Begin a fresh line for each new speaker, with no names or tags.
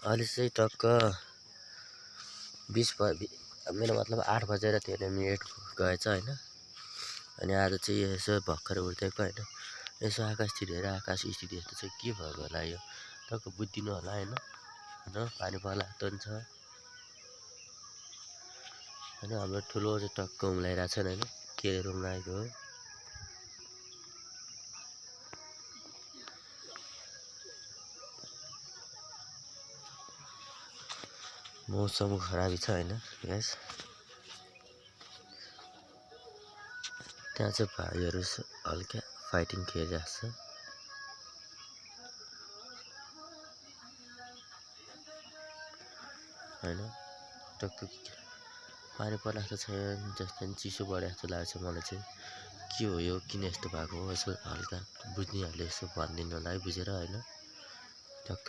अहिले चाहिँ टक्क 20 मेरो मतलब 8 बजेर 13 मिनेट गएछ हैन। अनि आज चाहिँ यसो भर्खर उठेको हैन। यसो आकाशतिर हेरेर आकाश स्थिति यस्तो चाहिँ के भएको होला यो टक्क बुझिदिनु होला हैन। पानी पर्ला जस्तो नि छ हैन। हाम्रो ठुलो चाहिँ टक्क उम्लाइरहेको छ हैन। के उम्लाएको हो मौसम खराबी छ हैन गाइस। त्यहाँ चाहिँ भाइहरू हल्का फाइटिङ खेलिरहेको छ हैन। टक्क पानी पर्ला जस्तो छ जस्तो नि चिसो बढे जस्तो लाग्छ मलाई चाहिँ। के हो यो किन यस्तो भएको हो यसो हल्का बुझ्नेहरूले यसो भनिदिनु होला है बुझेर हैन। टक्क